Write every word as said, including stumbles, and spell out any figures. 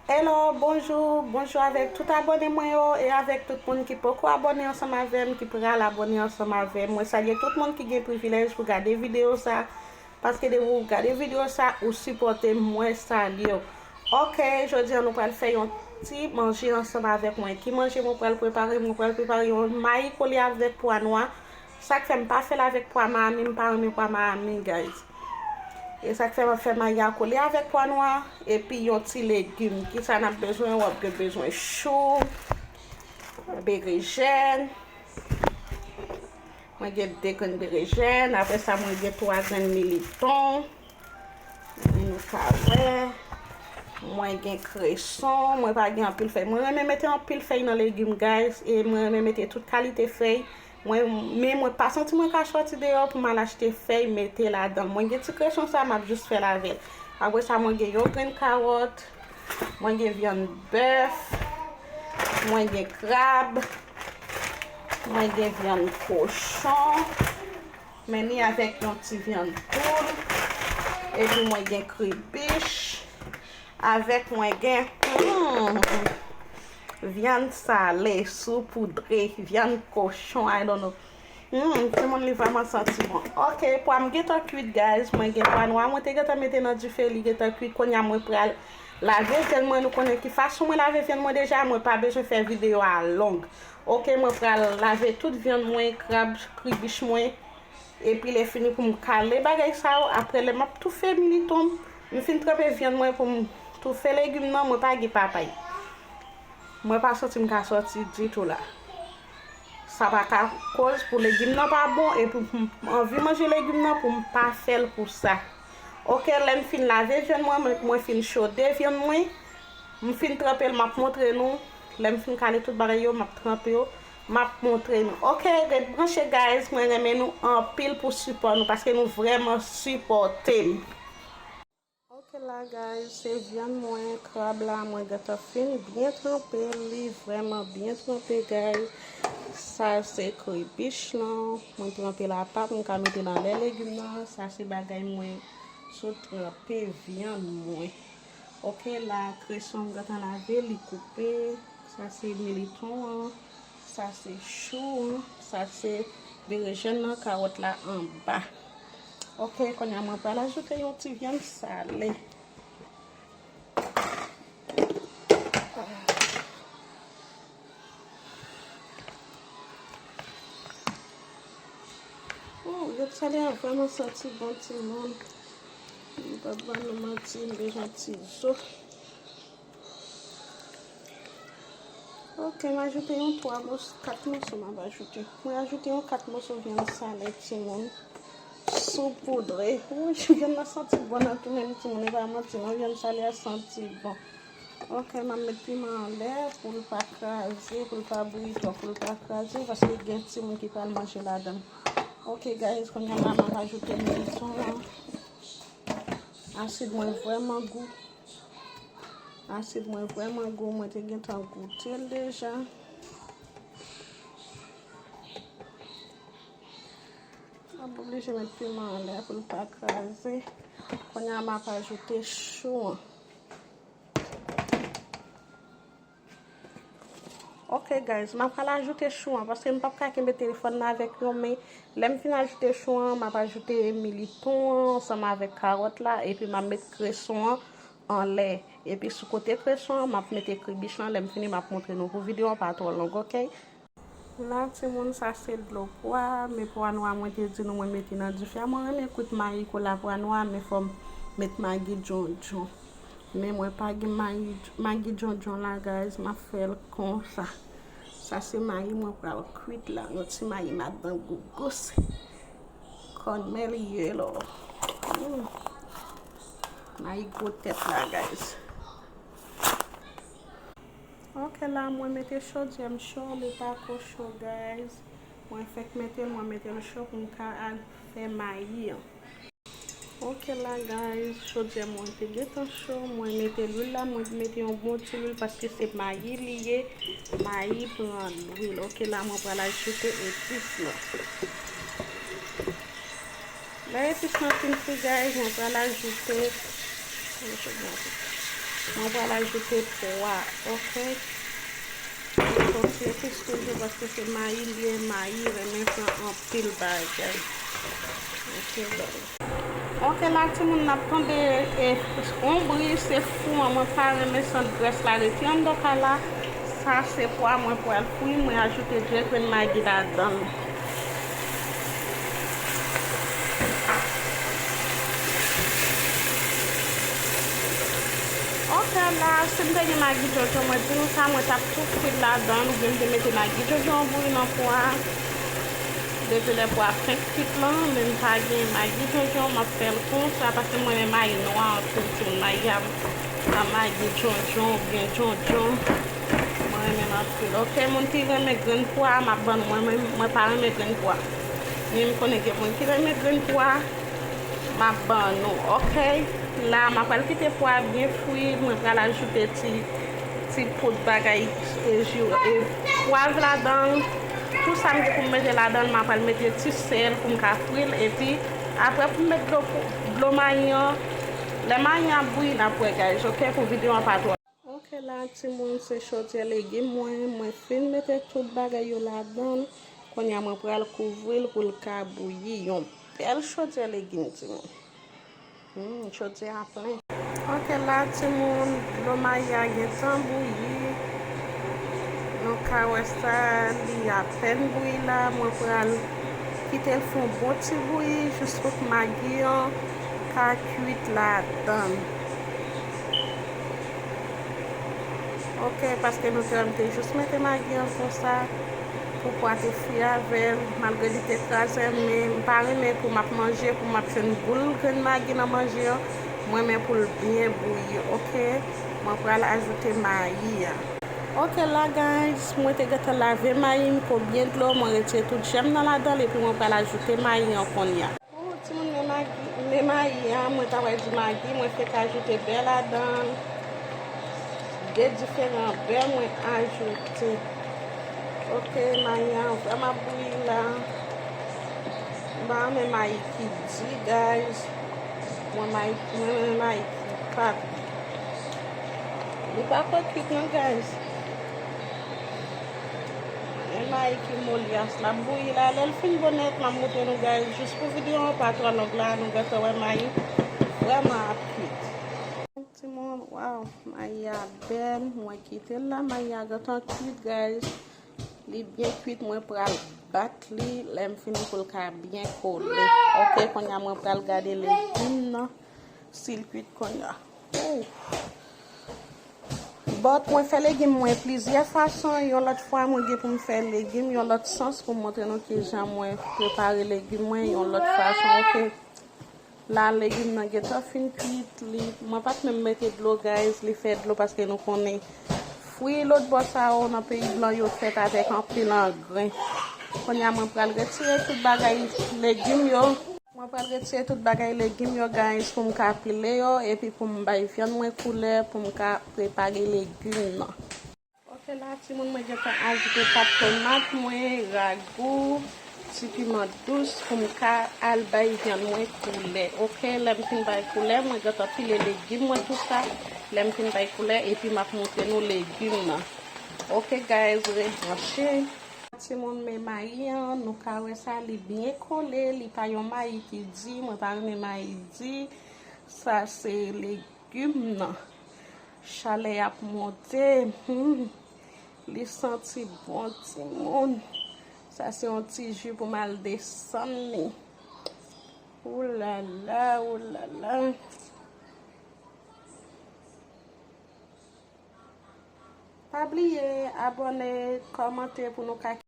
Hello, bonjou, bonjou avèk tout abòne mwen yo e avèk tout moun ki poko abòne ansanm avè m, ki pral abòne ansanm avè m. Mwen salye tout moun ki gen privilèj pou gade videyo sa, paske depi w gade videyo sa, ou sipòte m, mwen salye w. Ok, jodi a nou pral fè yon ti manje ansanm avèk mwen. Ki manje mwen pral prepare? Mwen pral prepare yon mayi kole avèk pwa nwa. Sa k fè m pa fè l avèk pwa mami, m pa renmen pwa mami, guys. E sa k fè m ap fè mayi a kole avèk pwa nwa, epi yon ti legim. Kisa n ap bezwen? W ap gen bezwen chou, berejèn. Mwen gen de grenn berejèn, apre sa mwen gen twa grenn militon. Mwen nou ka wè. Mwen gen kreson, mwen pa gen anpil fèy. Mwen renmen mete anpil fèy nan legim, guys, e mwen renmen mete tout kalite fèy. Mwen, men mwen pa santi mwen ka sòti deyò pou m al achte fèy mete ladan l. Mwen gen ti kreson sa, m ap jis fè l avè l. Apre sa, mwen gen yon grenn kawòt, mwen gen vyann bèf, mwen gen krab, mwen gen vyann kochon, men ni avèk yon ti vyann poul, epi mwen gen kribich, avèk mwen gen, hmm, vyann sale, soupoudre, vyann kochon, I don't know. Hmm, timoun, li vrèman santi bon. Ok, pwa m gentan kwit, guys. Mwen gen pwa nwa, mwen te gentan mete nan dife, li gentan kwit. Kounye a mwen pral lave vyann mwen. Nou konnen ki fason mwen lave vyann mwen deja, mwen pa bezwen fè videyo a long. Ok, mwen pral lave tout vyann mwen, krab, kribich mwen. Epi lè fini pou m kale bagay sa yo, apre lè m ap toufe militon, m fin tranpe vyann mwen pou m toufe legim nan, mwen pa gen papay. Mwen pa santi m ka sòti ditou la. Sa pa ka koz pou legim nan pa bon, epi pou m anvi manje legim nan pou m pa fè l pou sa. Ok, lè m fin lave vyann mwen, mwen, mwen fin chode vyann mwen, m fin tranpe l, m ap montre nou. Lè m fin kale tout bagay yo, m ap tranpe yo, m ap montre nou. Ok, ret branche, guys, mwen renmen nou anpil pou sipò nou, paske nou vrèman sipòte m. Ok la, guys, se vyann mwen, krab la, mwen gentan fin byen tranpe l, li vrèman byen tranpe, guys. Sa se kribich lan, mwen tranpe l apa pou m ka mete l anlè legim nan. Sa se bagay mwen sot tranpe vyann mwen. Ok la, kreson m gentan lave, li koupe. Sa se militon an. Sa se chou an. Sa se berejèn nan, kawòt la anba. Ok, kounye a mwen pral ajoute yon ti vyann sale. Oh, vyann sale a vrèman santi bon, timoun. M p ap ba nou manti, m bezwen ti zo. Ok, m ajoute yon twa mòso, kat mòso m ap ajoute. Mwen ajoute yon kat mòso vyann sale, timoun. Soupoudre. Wi, vyann nan santi bon nan tou menm, timoun. E pa manti, non, vyann sale a santi bon. Ok, m ap met piman anlè pou l pa kraze, pou l pa bouyi twòp, pou l pa kraze, paske gen timoun ki pral manje ladan l. Ok, guys, kounye a la, m ap ajoute militon an. Asid mwen vrèman gou. Asid mwen vrèman gou, mwen te gentan goute l deja. M ap oblije met piman anlè pou l pa kraze. Kounye a m ap ajoute chou an. Ok, guys, m ap pral ajoute chou an, paske m p ap ka kenbe telefòn nan avèk yon men. Lè m fin ajoute chou an, m ap ajoute militon an ansanm avèk kawòt la, epi m ap met kreson an anlè. Epi sou kote kreson an, m ap mete kribich lan. Lè m fini, m ap montre nou pou videyo an pa twò long, ok? La, timoun, sa se dlo pwa, men pwa nwa mwen te di nou mwen mete nan dife a. Mwen renmen kwit mayi kole a pwa nwa, men fò m met magi djondjon. Men mwen pa gen mayi, magi djondjon la, guys, m ap fè l konsa. Sa se mayi mwen pral kwit la, yon ti mayi madan gougous. Kònmèl yellow. Mm. Mayi gwo tèt la, guys. Ok, la mwen mete chodyè m cho, li pa ko cho, guys. Mwen fèk mete l, mwen mete l cho pou m ka al fè mayi an. Ok la, guys, chodyè mwen te gentan cho, mwen mete lwil la, mwen mete yon bon ti lwil paske se mayi li ye, mayi pran lwil. Ok la, mwen pral ajoute epis lan. Lè epis lan fin fri, guys, mwen pral ajoute, Mwen pral ajoute pwa, oke? Mwen kontinye plis toujou paske se mayi li ye, mayi renmen pran anpil bagay. Oke, guys. Oke, la timoun, n ap tande e, yon bri, se fou an, mwen pa renmen sant grès la rete anndan kay la. Sa se pwa mwen pral fri, mwen ajoute de grenn magi ladan l. Oke, la, si m te gen magi djondjon, mwen di nou sa, mwen t ap tou fri l ladan l, oubyen m te mete magi djondjon bouyi nan pwa. Depi lè pwa fenk kwit lan, men m pa gen magi djondjon, m ap fè l konsa, paske mwen renmen mayi nwa anpil, timoun, mayi a, a magi djondjon, oubyen djondjon. Mwen renmen l anpil. Oke, moun ki renmen grenn pwa, m ap ban nou. Mwen, mwen, mwen pa renmen grenn pwa. Men m konnen gen moun ki renmen grenn pwa, m ap ban nou. Oke, la, m ap pral kite pwa byen fri. Mwen pral ajoute ti, ti poud bagay, e, ji, e, pwav ladan l. Tout sa m gen pou m mete ladan l, m ap pral mete ti sèl pou m ka fri l. Epi, apre, pou m met dlo, dlo mayi an. Lè mayi an ap bouyi, n ap wè, guys, oke, pou videyo an pa twò. Oke, la, timoun, se chodyè legim mwen. Mwen fin mete tout bagay yo ladan l. Kounye a, mwen pral kouvri l pou l ka bouyi. Yon bèl chodyè legim, timoun. Hmm, chodyè a plen. Oke, la, timoun, dlo mayi a gentan bouyi. Nou ka wè sa, li apèn bouyi la. Mwen pral kite l fè yon bon ti bouyi jis pou magi an ka kwit ladan l. Oke, paske nou te wè m te jis mete magi an konsa pou pwa te fri avè l, malgre li te kraze, men m pa renmen pou m ap manje, pou m ap jwenn boul grenn magi nan manje an. Mwen renmen pou l byen bouyi, oke? Mwen pral ajoute mayi a. Oke, la, guys, mwen te gentan lave mayi m, konbyen dlo, mwen retire tout jèm nan ladan l, epi mwen pral ajoute mayi an kounye a. Bon, timoun, men magi, men mayi a, mwen ta pral di magi, mwen fenk ajoute bè ladan l. De diferan bè mwen ajoute. Oke, mayi a vrèman bouyi la. M pa renmen mayi ki di, guys. Mwen mayi, mwen renmen mayi ki pa di. Li pa ko kwit non, guys. Men mayi ki moli a, l ap bouyi la. Lè l fin bon nèt, m ap montre nou, guys. Jis pou videyo an pa twò long la, nou gentan wè mayi vrèman ap kwit. Timoun, waw, mayi a bèl. Mwen kite l la, mayi a gentan kwit, guys. Li byen kwit, mwen pral bat li. Lè m fini pou l ka byen kole. Oke, kounye a mwen pral gade legim nan. Si l kwit kounye a. Ooh. But mwen fè legim mwen plizyè fason. Yon lòt fwa, mwen gen pou m fè legim yon lòt sans pou m montre nou kijan mwen prepare legim mwen yon lòt fason, oke? La, legim nan gentan fin kwit. Li, mwen pa t menm mete dlo, guys. Li fè dlo paske nou konnen fwi lòt bò sa yo nan peyi blan yo fèt avèk anpil angren. Kounye a, mwen pral retire tout bagay legim yo. Mwen pral retire tout bagay legim yo, guys, pou m ka pile yo, epi pou m bay vyann mwen koulè, pou m ka prepare legim nan. Oke, la, timoun, mwen gentan ajoute pat tomat mwen, ragou, ti piman dous, pou m ka al bay vyann mwen koulè. Oke, lè m fin bay koulè, mwen gentan pile legim mwen, tou sa. Lè m fin bay koulè, epi m ap montre nou legim nan. Oke, guys, rebranche. Timoun, men mayi an, nou ka wè sa, li byen kole, li pa yon mayi ki di, mwen pa renmen mayi di. Sa se legim nan. Chalè ap monte. Hmm. Li santi bon, timoun. Sa se yon ti ji pou m al desann li. Oulala, oulala. Pa bliye abòne, kòmante pou nou ka